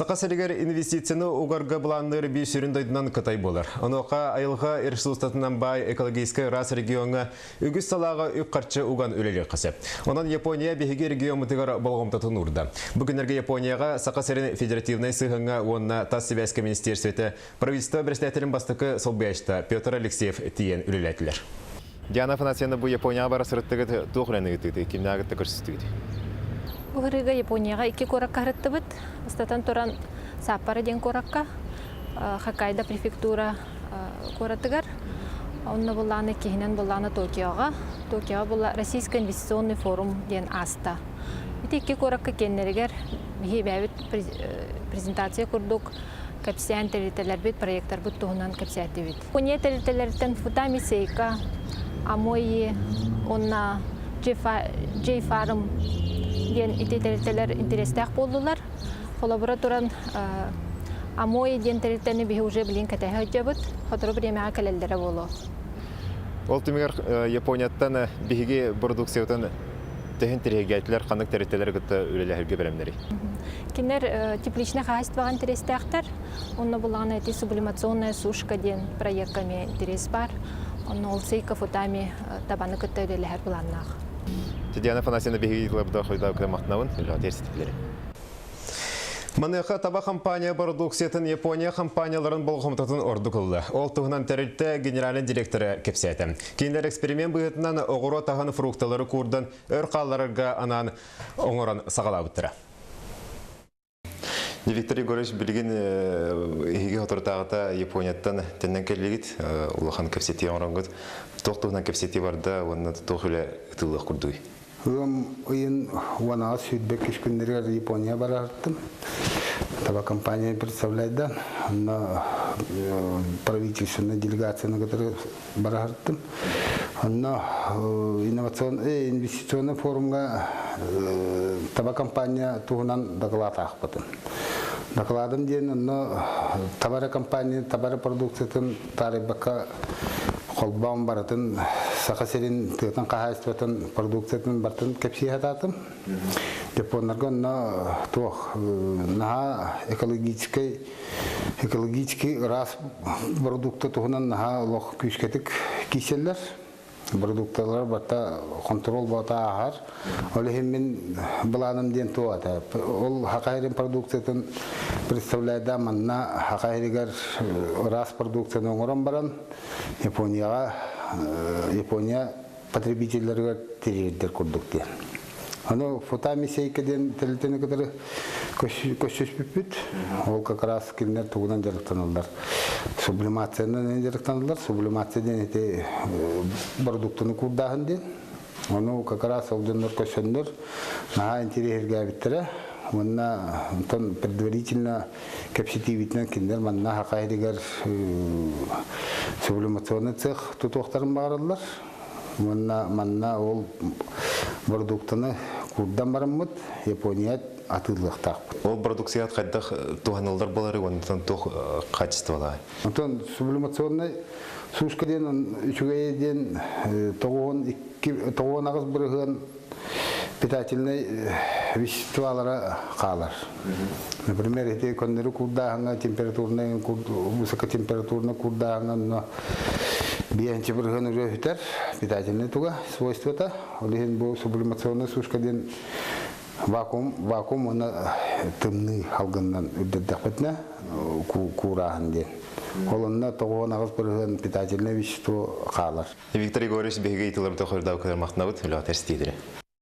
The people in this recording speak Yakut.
Саха сиригэр инвестицияны угарга былаанныыр биир сүрүн дойдунан Кытай буолар. Онуоха айылҕа ресурсатынан баай экологическай ыраас региоҥҥа үгүс салааҕа үп-харчы уган үлэлиэххэ сөп. Онон Япония биһиги региоммутугар болҕомтотун уурда. Бу күннэргэ Японияҕа Саха сирин федеративнай сыһыаҥҥа уонна тас сибээскэ министиэристибэтэ правительство председателин бастакы солбуйааччыта Петр Алексеев тиийэн үлэлээтилэр. Диана Афанасьевна, бу Японияҕа бара сырыттыгыт, туох үлэни ыытыытый, кимнээҕи кытта көрсүстүгүт? Бу ырыыга Японияҕа икки куоракка сырыттыбыт. Бастатан туран Саппоро диэн куоракка, Хоккайдо префектура куоратыгар. Онно буллааны иккиһинэн буллааны Токиоҕа. Токиоҕа була Российский инвестиционный форум диэн ааста. Ити икки куоракка киэннэригэр биһи бэйэбит презентация курдук кэпсээн тэрилтэлэрбит, проекттарбыт туһунан кэпсээтибит. Япония тэрилтэлэриттэн Футами Сейка, Амои уонна J-Farm диэн ити тэрилтэлэр интэриэстээх буоллулар. Холобура туран, Амои диэн тэрилтэни биһи уже билин кэтэһэ сылдьабыт. Сотору бириэмэҕэ кэлэллэрэ буолуо. Ол түмүгэр Японияттан биһиги продукциябытын төһөн тириһигээтилэр, ханнык тэрилтэлэри кытта үлэлэһэргэ бэлэмнэрий? Кинилэр тепличнай хаһаайыстыбаҕа интэриэстээхтэр. Онно буллаҕына ити сублимационная сушка диэн проекка эмиэ интэриэс баар. Онно ол Сейка Футами табаны кытта үлэлэһэр былааннаах. Татьяна Афанасьевна биһиги ыытыллыбыта хойутаабыкка махтанабын. Үлэҕитигэр ситиһиилэри. Маныаха таба компания бородууксуйатын Япония компанияларын болҕомтотун ордук ылла. Ол туһунан тэрилтэ генеральнай директора кэпсээтэ. Кинилэр эксперимент быһыытынан оҕуруот аһын фрукталары куурдан өр хаалларарга анаан оҥорон саҕалаабыттара. Виктор Егорович, билигин эһиги соторутааҕыта Японияттан төннөн кэллигит, улахан кэпсэтии оҥороҥҥут. Туох туһунан кэпсэтии барда уонна туох үлэ ытыллыах курдугуй? Ыам ыйын 18-22 күннэригэр Япония барарыттым. Таба компания представляйдан, онно правительственная делегацияны кытары барарыттым. Онно инновационный инвестиционный форумга таба компания туһунан доклад аахпытым. Докладым диэн онно табара компания табара продукциятын таарыйбакка холбоон барытын Саха сирин тыатын хаһаайыстыбатын продукциятын барытын кэпсии сатаатым. Японнарга онно туох наһаа экологическай экологический ыраас продукта туһунан наһаа олох күүскэтик киирсэллэр. Продукталар барыта контрол бота ааһар. Ол иһин мин былааным диэн туох этэ. Ол Саха сирин продукциятын представляйда манна Саха сиригэр ыраас продукцияны оҥорон баран Японияҕа Япония потребителлэригэр тириэрдэр курдук диэн. Аны Футами Сейка диэн тэрилтэни кытары көрсүспүппүт. Ол как раз кинилэр тугунан дьарыктаналлар. Сублимациянан дьарыктаналлар. Сублимация диэн ити продуктаны куурдааһын диэн. Ону как раз ол дьоннор көрсөннөр наһаа интириэһиргээбиттэрэ. Уонна онтон предварительно кэпсэтиибитинэн кинилэр манна Саха сиригэр сублимационный цех тутуохтарын баҕараллар. Уонна манна ол продуктаны куурдан бараммыт Япония атыылыахтаахпыт. Ол продукцияҕыт хайдах туһаныллар буолары уонна туох качестволаах? Онтон сублимационный сушка диэн үчүгэй диэн 98% питательнай веществолара хаалар. Например, эти көннөрү курдааһыҥҥа температурнай высокотемпературный курдааһыҥҥа онно биэнчи бырыһын уже үтэр питательный туга свойствота. Ол иһин бу сублимационный сушка диэн вакуум вакуум уонна тымныы халгыннан үрдэрдэхпитинэ куурааһын диэн. Ол онно 98% питательное вещество хаалар. Виктор Егорович биһиги ыйтыларбыта хордаабыккытыгар махтанабыт, үлэҕэ терстиидири.